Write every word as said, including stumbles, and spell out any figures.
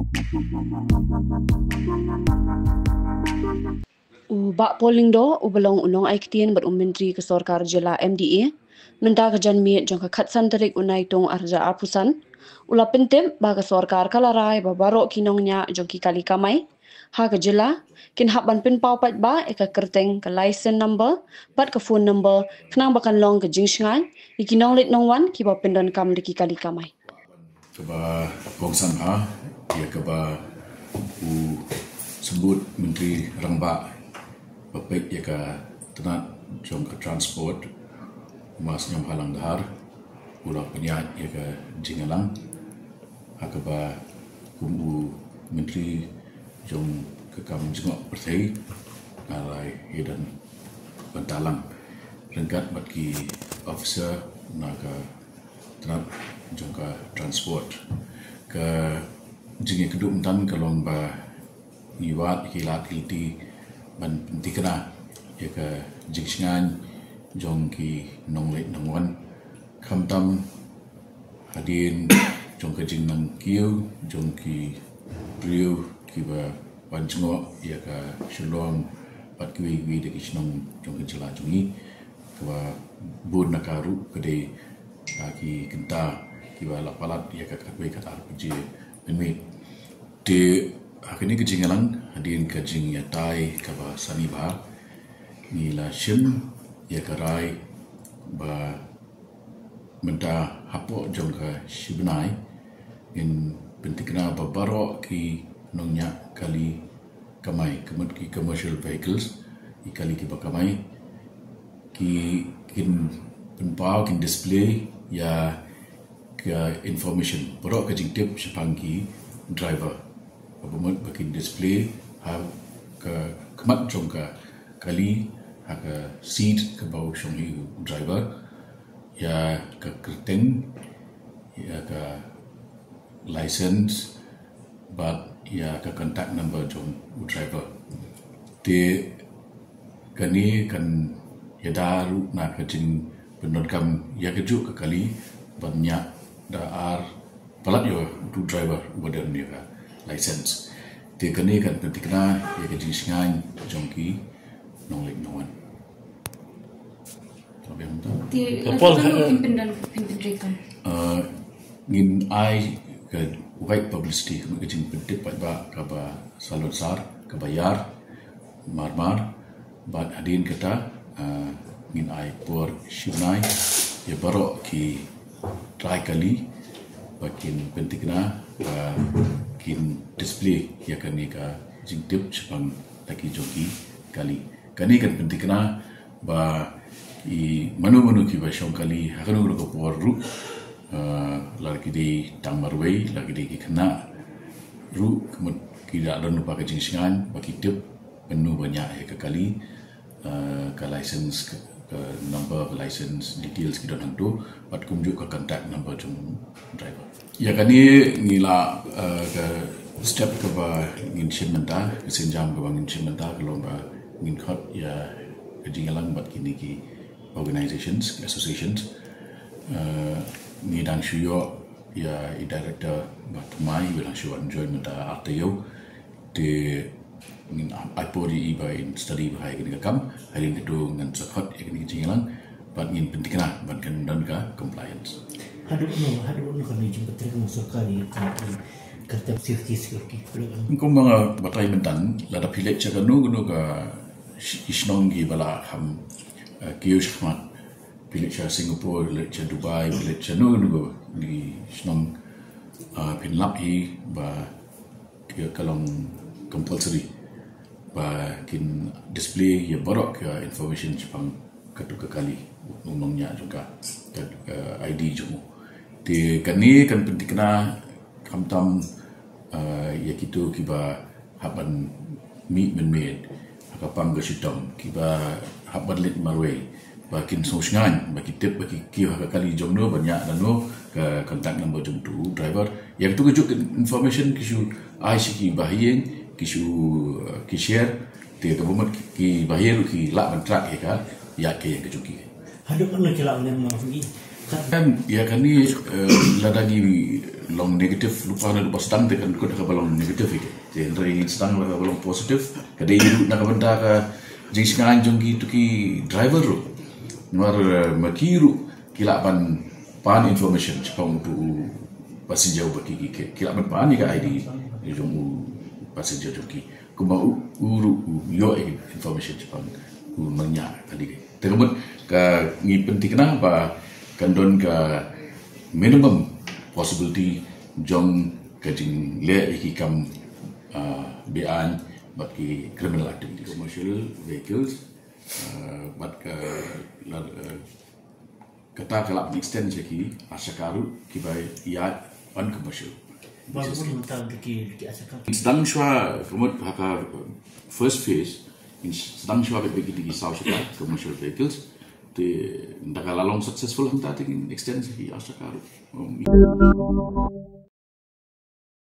U Bah Paul Lyngdoh, uba long u nongaiktien bad u myntri ka sorkar jylla M D A, mynta ka janmiet jong ka khatsan tarik u Naitung arhajar arphew san, u la pyntip ba ka sorkar ka la rai ba baroh ki nongñiah jong ki kali kamai ha ka jylla kin hap ban pynpaw paidbah ïa ka kyrteng, ka license number bad ka phone number, khnang ba kan long ka jingshngaiñ ïa ki nongleit nongwan kiba pyndonkam da ki kali kamai. Kaba kongsan ha ïa kaba u Symbud Myntri Rangbah ba peit ïa ka tnat jong ka transport, u Ma Sniawbhalang Dhar, u la pynïaid ïa ka jingïalang ha kaba kum u Myntri jong ka kam jngoh pyrthei, nga la ïadon bynta lang ryngkat bad ki officer na ka tnat jong ka transport. Ka jingïakynduh mynta ka long ba ngi wad ki lad ki lynti ban pynthikna ïa ka jingshngaiñ jong ki nongleit nongwan, khamtam hadien jong ka jingnang kiew jong ki briew kiba wan jngoh ïa ka Shillong bad kiwei kiwei de ki shnong jong ka jylla jong ngi. Kaba bun na ka ruh ka dei, ah, ki kynta kiba la palat ïa ka khatwei khatar baje mynmiet. Te ha kane ka jingïalang, hadien ka jingïatai kaba sani bha, ngi la shim ïa ka rai ba mynta hapoh jong ka shi bnai ngin pynthikna ba baroh ki nongñiah kali kamai, ka mut ki commercial vehicles, ki kali kiba kamai, ki kin pynpaw, kin display ïa ka information, baroh ka jingtip shaphang ki driver. Kaba mut ba kin display ha ka khmat jong ka kali, ha ka seat kaba u shong hi u driver, ïa ka kyrteng, ïa ka license bad ïa ka contact number jong u driver. Te kane kan ïada ruh na ka jingpyndonkam ïa kajuh ka kali ban ñiah da ar palat ïa utu u driver uba don ïa ka license. Te kane kan pynthikna ïa ka jingshngaiñ jong ki nongleit nongwan. Te Ka la Paul, ka eh, phin pyndon, phin pyntrei kam. Uh, ngin ai ka wide publicity, ka jingpyntip paidbah kaba salonsar, kaba ïar marmar, bad hadien kata, uh, ngin ai por shi bnai ïa baroh ki trai kali ba kin pynthikna, ba kin display ïa kane ka jingtip shaphang la ki jong ki kali. Kane kan pynthikna ba i mano mano kiba shong kali ha kano kano ka por ruh, uh, la ki dei tang marwei, la ki dei ki khynnah ruh, ka mut ki la don lypa ka jingshngaiñ ba ki tip mano ba ñiah ïa ka kali, uh, ka license, ka, ka number ka license details ki don hangto, bad kumjuh ka contact number jong driver. Ïa kane ngi la, uh, ka step kaba ngin shim mynta, ka sienjam kaba ngin shim mynta ka long ba ngin khot ïa ka jingïalang bad kine ki organizations, ki associations. Uh, ngi dang shu ïoh ïa i director ba thymmai, ba dang shu wan join mynta ar taïew. Te ngin ai por ïa i ba in study bha ïa kane ka kam, hadien kata ngan sa khot ïa kane ka jingïalang bad ngin pynthikna ban kan don ka compliance. Haduh no, haduh no kane jingpyntrei ka sorkar ïa ka, ka term safety security. Kumba nga batai mynta, lada phi leit sha kano kano ka shi-, ki shnong kiba la kham, eh, kiew shakhmat, phi leit sha Singapore, phi leit sha Dubai, phi leit sha kano kano ki shnong, ah, phin lap hi ba ka, ka long compulsory ba kin display ïa baroh ka information shaphang katu ka kali, u nongñiah jong ka, ka, ka I D jong u. Te kane kan pynthikna khamtam, eh, ïa kito kiba hap ban mih mynmiet ha ka pang ka shitom, kiba hap ban leit marwei, ba kin sngewshngaiñ, ba ki tip, ba ki kiew ha ka kali jong no, ba ñiah da no, ka contact number jong utu u driver. Ïa katu kajuh ka information ki shu ai sha ki bahaïing, ki shu, eh, ki share, te kaba mut ki bahaïing ruh ki lah ban track ïa ka, ïa ka, ïa ka jong ki. Haduh katno ki lah ban leh ma ki? Kan ïa kane, eh, lada ngi long negative, lypa naduh ba sdang te kan kut ha kaba long negative hi. Te hynrei ngin sdang ha kaba long positive. Ka dei ruh na ka bynta ka jingshngaiñ jong kito ki driver ruh. Namar, eh, ma ki ruh ki lah ban pan information shaphang uto u passenger uba ki, ki, ki lah ban pan ïa ka I D jong u passenger jong ki. Kumba u, u ruh u ïoh ïa information shaphang u nongñiah kali. Te ka mut ka ngi pynthikna ba kan don ka minimum possibility jong ka jingleh ïa ki kam, ah, beaiñ bad ki criminal activities. Commercial vehicles, ah, bad ka la, ah, kata ka lah extend sha ki arshaka ruh kiba ïaid uncommercial. Ba basis. Kumno mynta ki, ki arshaka? Sdang shuwa ka mut ha ka first phase, sdang shuwa beit beit ki saw shaka commercial vehicles. Te da ka la long successful hangta te ngin extend sha ki arshaka ruh. Um,